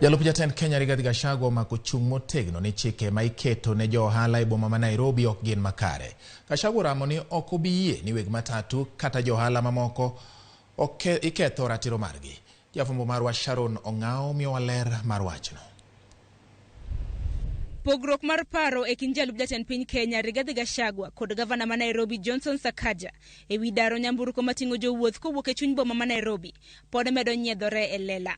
Jalup jatend Kenya Rigathi Gachagua omako chung' motegno ni chike ma iketo ne jo ohala e boma ma Nairobi ok gin makare. Gachagua oramo ni ok obi yie ni weg matatu kata jo ohala mamoko iketho ratiro margi. Jafwambo marwa Sharon Ong'ao miyowa ler mar wachno. Pogruok mar paro e kind jalup jatend piny Kenya Rigathi Gachagua kod gavana ma Nairobi Johnson Sakaja e wi daro nyamburko mating'o jowuoth kowuok e chuny boma ma Nairobi pod medo nyiedhore e lela.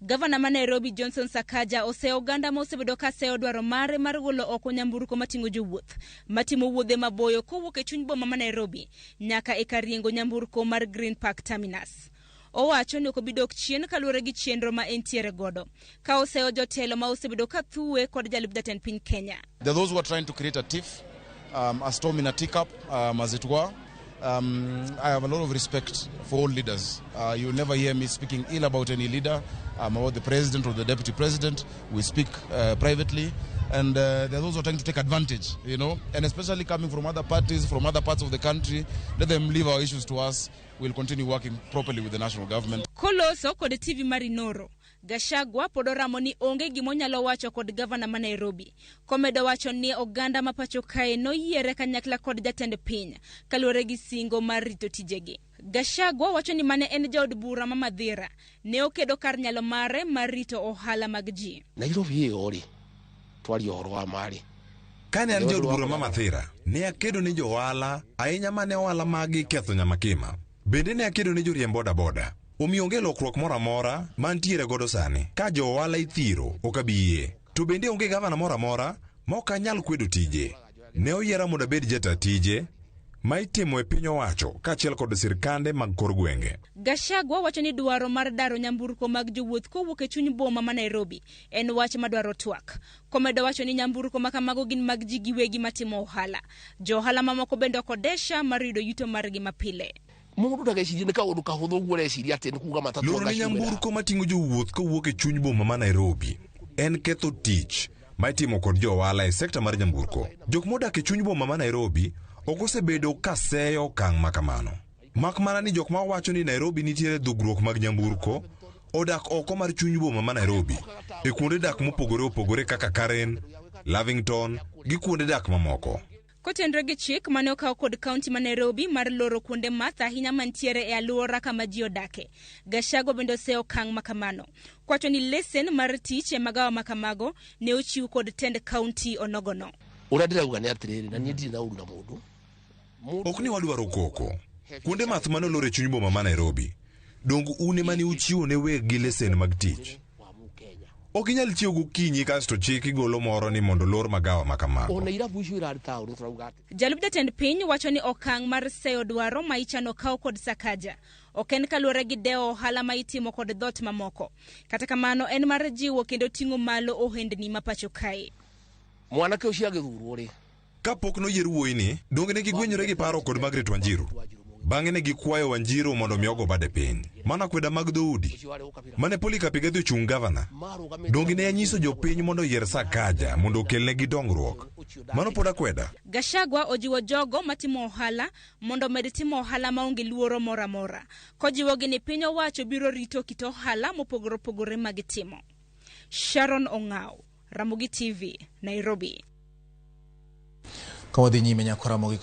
Gavana ma Nairobi Johnson Sakaja oseyo oganda ma osebedo ka seyo dwaro mare mar golo oko nyamburko mating'o jowuoth matimo wuodhe maboyo kowuok e chuny boma ma Nairobi nyaka e kar riengo nyamburko mar Green Park Terminus. Owacho ni ok obi dok chien kaluwore gi chenro ma entiere godo ka oseyo jotelo ma osebedo ka thuwe kod jalup jatend piny Kenya. There are those who are trying to create a tiff, a storm in a teacup, as it were. I have a lot of respect for all leaders. You'll never hear me speaking ill about any leader, about the president or the deputy president. We speak privately. And there are those who are trying to take advantage, and especially coming from other parties, from other parts of the country. Let them leave our issues to us. We'll continue working properly with the national government. Koloso kod TV mar Inooro, Gachagua pod oramo ni onge gimonyalo wacho kod gavana ma Nairobi. Komedo wacho ni oganda ma pacho kae noyiere kanyakla kod jatend piny kaluwore gi singo mar rito tijegi. Gachagua wacho ni mane en jaod bura ma Mathira ne okedo kar nyalo mare mar rito ohala mag ji. Nairobi ĩyo rĩ twaria ũhoro wa marĩ. Kane an jaod bura ma Mathira, ne akedo ne jo ohala ahinya mane ohala maggi ketho Nyamakima. Bende ne akedo ne joriemb boda boda. Omiyo onge lokruok moro amora mantiere godo sani. Ka jo ohala ithiro, ok abi yie. To bende onge gavana moro amora ma ok anyal kwedo tije. Ne oyiera mondo abed jata tije ma itimo e piny owacho kaachiel kod sirkande mag kor gwenge. Gachagua wacho ni dwaro mar daro nyamburko mag jowuoth kowuok e chuny boma ma Nairobi en wach madwaro twak. Komedo wacho ni nyamburko ma kamago gin mag ji giwegi matimo ohala. Jo ohala mamoko bende ok odesha mar yudo yuto margi mapile. Mũndũ ndagecirie nĩ kaũndũ kahũthũ ũguo ũreciria atĩ nĩ kuga matatũ Loro ne anga ciumĩra. nyamburko mating'o jowuoth kowuok e chuny boma ma Nairobi en ketho tich ma itimo kod jo ohala e sekta mar nyamburko. Jok modak e chuny boma ma Nairobi ok osebedo ka seyo okang' ma kamano. Mak mana ni jok ma wacho ni Nairobi nitiere dhugruok mag nyamburko odak oko mar chuny boma ma Nairobi e kuonde dak mopogore opogore kaka Karen, Lavington gi kuonde dak mamoko. Kotenore gi chik mane okaw kod kaunti ma Nairobi mar loro kuonde math ahinya mantiere e alwora kama ji odake. Gachagua bende oseyo okang' ma kamano. Kwacho ni lesen mar tich e magawa ma kamago ne ochiw kod tend kaunti onogono. Ũrĩa ndĩrauga nĩ atĩrĩrĩ na niĩ ndirĩ na ũru na mũndũ. Ok ni wadwaro koko. Kuonde math mane olor e chuny boma ma Nairobi, dong un ema ne uchiwo ne weg gi lesen mag tich. Ok inyal chiew gokinyi kasto chik igolo moro ni mondo olor magawa ma kamago. Ona irabu icio irarĩ taũni tũrauga atĩ Jalup jatend piny wacho ni okang' mar seyo dwaro ma ichano kaw kod Sakaja ok en kaluwore gi dewo ohala ma itimo kod dhot mamoko. Kata kamano en mar jiwo kendo ting'o malo ohendni ma pacho kae. Mwanake ũcio agĩthurwo rĩ. Kapok noyier wuoyini, donge ne gigwenyore gi paro kod Margaret Wanjiru? Bang'e ne gikwayo Wanjiru mondo mi ogo bade piny. Mana kweda mag dhoudi. Mane Polycarp Igathe ochung' gavana. Donge ne anyiso jopiny mondo oyier Sakaja mondo okelnegi dongruok? Mano pod akweda. Gachagua ojiwo jogo matimo ohala mondo omed timo ohala maonge luoro moro amora. Kojiwogi ni piny owacho biro rito kit ohala mopogore opogore ma gitimo. Sharon Ong'ao, Ramogi TV, Nairobi. Ka wadhi nyime nyako Ramogi.